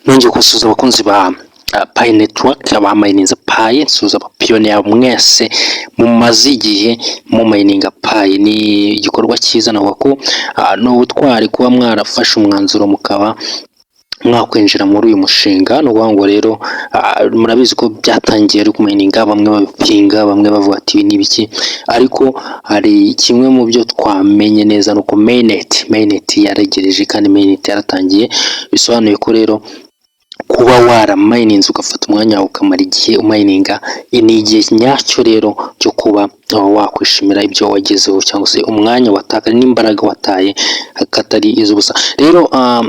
Nongeye kubasuhuza, abakunzi ba Pi Network, abamayininze Pi, nsuhuza abapioneer mwese mumaze igihe mumayininga Pi. Ni igikorwa cyiza, navuga ko ni ubutwari kuba mwarafashe umwanzuro mukaba mwakwinjira muri uyu mushinga. Ni ukuvuga ngo rero murabizi ko byatangiye ari kumayininga, bamwe babipinga, bamwe bavuga ati: "Ibi ni ibiki?" Ariko hari kimwe mu byo twamenye neza, ni uko mainnet yaregereje kandi mainnet yaratangiye. Bisobanuye ko rero kuba waramayininze, ugafata umwanya wawe, ukamara igihe umayininga, ni igihe nyacyo rero cyo kuba wakwishimira ibyo wagezeho, cyangwa se umwanya watakaye n'imbaraga wataye akatari iz'ubusa. Rero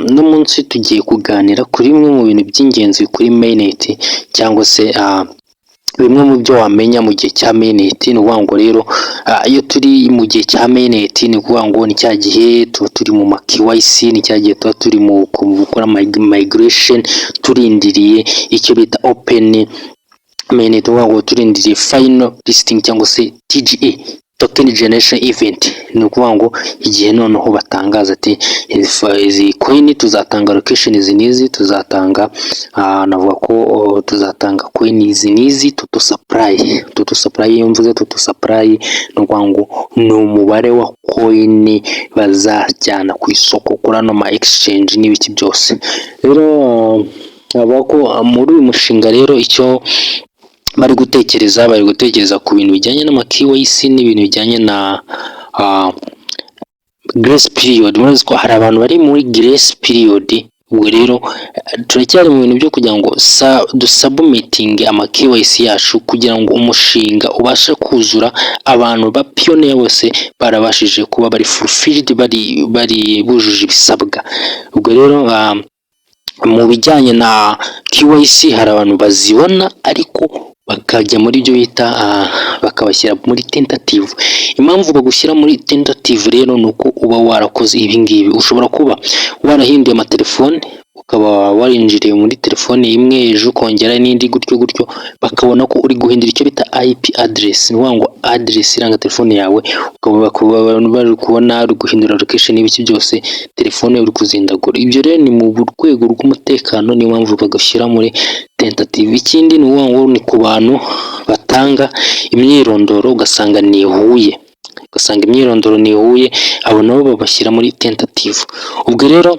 uno munsi tugiye kuganira kuri bimwe mu bintu by'ingenzi kuri mainnet, cyangwa se bimwe mu byo wamenya mu gihe cya mainnet. Ni ukuvuga ngo rero iyo turi mu gihe cya mainnet, ni ukuvuga ngo ni cya gihe tuba turi mu ma KYC, ni cya gihe tuba turi mu gukora migration, turindiriye icyo bita open mainnet, ni ukuvuga ngo turindiriye final listing cyangwa se TGE, token generation event. Ni ukuvuga ngo igihe noneho batangaza ati: "Izi coin tuzatanga allocation izi n'izi, tuzatanga, navuga ko tuzatanga coin izi n'izi, total supply." Total supply, iyo mvuze total supply, ni ukuvuga ngo ni umubare wa coin bazajyana ku isoko kuri ano ma exchange n'ibiki byose. Rero navuga ko muri uyu mushinga rero icyo bari gutekereza ku bintu bijyanye n'ama KYC n'ibintu bijyanye na grace period. Murabizi ko hari abantu bari muri grace period. Ubwo rero turacyari mu bintu byo kugira ngo dusubmittinge ama KYC yacu, kugira ngo umushinga ubashe kuzura, abantu ba pioneer bose barabashije kuba bari fulfilled, bari bujuje ibisabwa. Ubwo rero mu bijyanye na KYC hari abantu bazibona ariko bakajya muri byo bita bakabashyira muri tentative. Impamvu bagushyira muri tentative rero ni uko uba warakoze ibi ngibi: ushobora kuba warahinduye amatelefone, ukaba warinjiriye muri telefone imwe, ejo ukongera n'indi, gutyo gutyo, bakabona ko uri guhindura icyo bita IP address, ni ukuvuga ngo address iranga telefone yawe, ukaba bari kubona uri guhindura location n'ibiki byose, telefone uri kuzindagura. Ibyo rero ni mu rwego rw'umutekano, niyo mpamvu bagushyira muri tentative. Ikindi ni ukuvuga ngo ni ku bantu batanga imyirondoro ugasanga ntihuye, ugasanga imyirondoro ntihuye, abo nabo babashyira muri tentative. Ubwo rero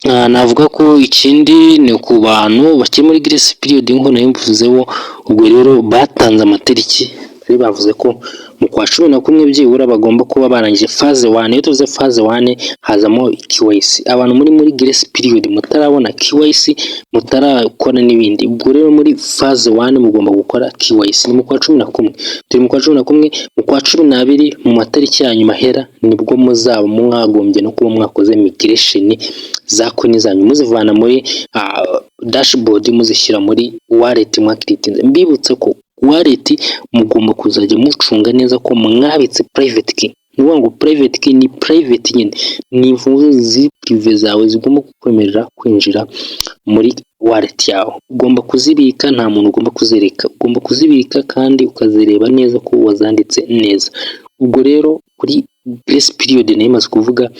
navuga ko ikindi ni ku bantu bakiri muri grace period nk'uko nari mbivuzeho. Ubwo rero batanze amatariki, bari bavuze ko mu kwa 11 byibura bagomba kuba barangije phase one. Iyo tuvuze phase one hazamo KYC. Abantu muri grace period mutarabona KYC, mutarakora n'ibindi, ubwo rero muri phase one mugomba gukora KYC. Ni mu kwa 11, turi mu kwa 11, mu kwa 12 mu matariki ya nyuma ahera nibwo muzaba mwagombye no kuba mwakoze migration za coin zanyu, muzivana muri dashboard muzishyira muri wallet mwacreatinze. Mbibutse ko wallet mugomba kuzajya mucunga neza ko mwabitse private key. Ni ukuvuga ngo private key ni private nyine, ni imfunguzo ziri privé zawe zigomba kukwemerera kwinjira muri wallet yawe. Ugomba kuzibika, nta muntu ugomba kuzereka, ugomba kuzibika kandi ukazireba neza ko wazanditse neza. Ubwo rero kuri grace period nayo imaze kuvuga,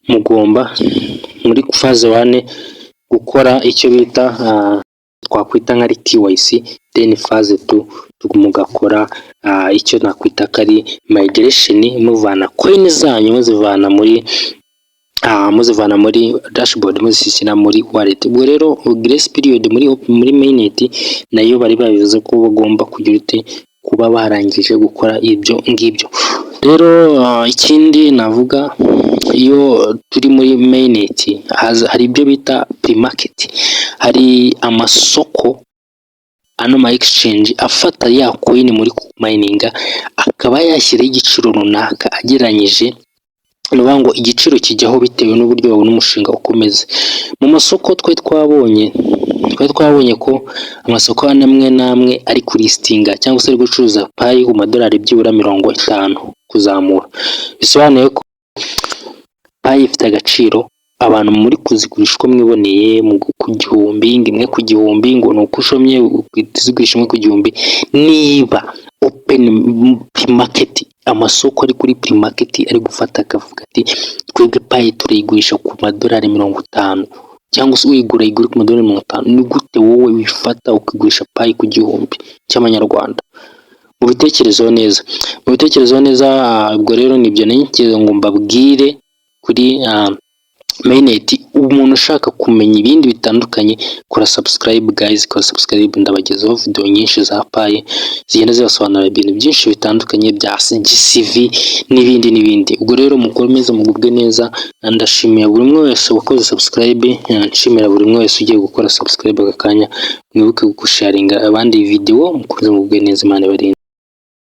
mugomba muri phase one gukora icyo bita twakwita nka KYC, then phase two mugakora icyo nakwita ko ari migration, muvana coin zanyu muzivana muri dashboard muzishyira muri wallet. Ubwo rero grace period muri mainnet nayo bari babivuze ko bagomba kugira ute, kuba barangije gukora ibyo ngibyo. Rero ikindi navuga, iyo turi muri mainnet hari ibyo bita pre-market, hari amasoko, ano ma exchange afata ya coin muri mininga akaba yashyiraho igiciro runaka agereranyije. Ni ukuvuga ngo igiciro kijyaho bitewe n'uburyo babona umushinga ukomeze. Mu masoko twari twabonye ko amasoko amwe n'amwe ari kulistinga cyangwa se ari gucuruza Pi ku madolari byibura 50 kuzamura, bisobanuye ko Pi ifite agaciro. Abantu muri kuzigurisha uko mwiboneye ku gihumbi, ngo imwe ku gihumbi, ngo ni uko ushomye uzigurisha imwe ku gihumbi. Niba open pre-market, amasoko ari kuri pre-market ari gufata akavuga ati: "Twebwe Pi turayigurisha ku madolari 50," cyangwa se uyigura igura ku madolari 50, ni gute wowe wifata ukigurisha Pi ku 1000 cy'amanyarwanda? Mubitekerezeho neza, mubitekerezeho neza. Ubwo rero nibyo nari ngo mbabwire kuri mainnet. Umuntu ushaka kumenya ibindi bitandukanye, kora subscribe guys, kora subscribe. Ndabagezaho video nyinshi za Pi zigenda zibasobanurira ibintu byinshi bitandukanye bya GCV n'ibindi n'ibindi. Ubwo rero mukomeze mugubwe neza. Ndashimiye buri umwe wese wakoze subscribe, nshimira buri umwe wese ugiye gukora subscribe aka kanya. Mwibuke gusharinga abandi video. Mukomeze mugubwe neza, Imana ibarinde.